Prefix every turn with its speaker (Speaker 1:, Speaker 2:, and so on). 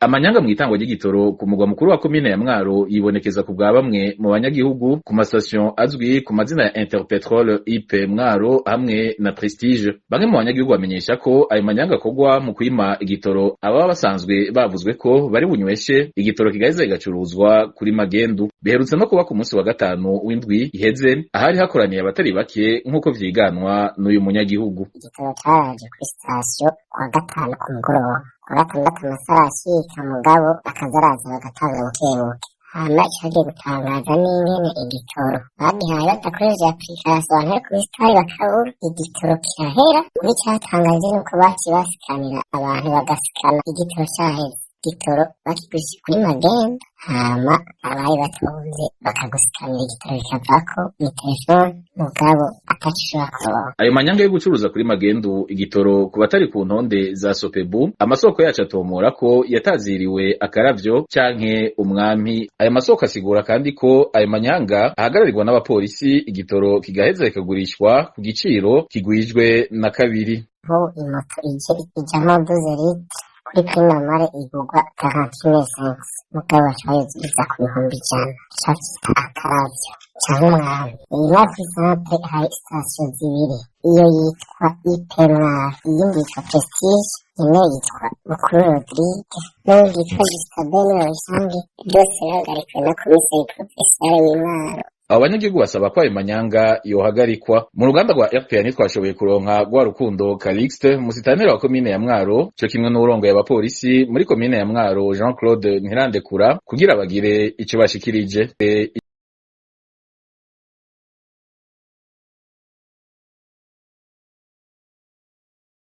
Speaker 1: Amanyanga mw'itangwa ry'igitoro ku mugwa mukuru wa komine ya Mwaro yibonekeza ku bwa bamwe mu banyagihugu ku masitasiyo azwi ku mazina ya Interpetrol, IP Mwaro hamwe na Prestige. Bamwe mu banyagihugu bamenyesha ko ayo manyanga akorwa mu kwima igitoro ababa basanzwe bavuzwe ko bari bunyweshe igitoro, kigaheza kigacuruzwa kuri magendu. Biherutse no kuba ku munsi wa gatanu w'indwi iheze, ahari hakoraniye abatari bake, nk'uko vyiganwa n'uyu munyagihugu.
Speaker 2: Igitoro caraje kuri sitasiyo kuwa gatanu ku mugoroba, kuwa gatandatu amasaha arashika, mugabo akaza araza bagatanga bukebuke. Hama icagiye gutangaza n'ingene igitoro bagihaye badakoresheje application, abantu bari kuri sitari bakabura, igitoro kirahera. Muri catangaje nuko baciye basikanira abantu, bagasikana igitoro caheze. Igitoro bakigurisha kuri magendo, hama abari batonze bakagusikanira igitoro bikavako ni telefone, mugabo ataco ushobora kuronka.
Speaker 1: Ayo manyanga yo gucuruza kuri magendu igitoro ku batari ku ntonde za Sopebu, amasoko yacu atomora ko yataziriwe akaravyo canke umwami. Ayo masoko asigura kandi ko ayo manyanga ahagararirwa n'abapolisi, igitoro kigaheza kikagurishwa ku giciro kigwijwe na kabiri.
Speaker 2: Nk'ubu imoto ije ijamwo 12 litres, kuri prix normal igurwa 40 500, mugabo baca bayiguriza ku 100,000, baca bavyita akaravyo canke umwami. Iyi Mwaro centre hari sitasiyo zibiri: iyo yitwa IP Mwaro, iyindi yitwa Prestige, imwe yitwa Bukuru Rodrigue n'uwundi yitwa Justabene Rusange, byose bihagarikiwe na komiseri provincial w'Imwaro.
Speaker 1: Abo banyagihugu basaba ko ayo manyanga yohagarikwa. Mu ruganda rwa RPA ntitwashoboye kuronka rwa Rukundo Calixte, musitaneri wa komine ya Mwaro, co kimwe n'uwurongoye abapolisi muri komine ya Mwaro, Jean Claude Ntirandekura, kugira bagire ico bashikirije.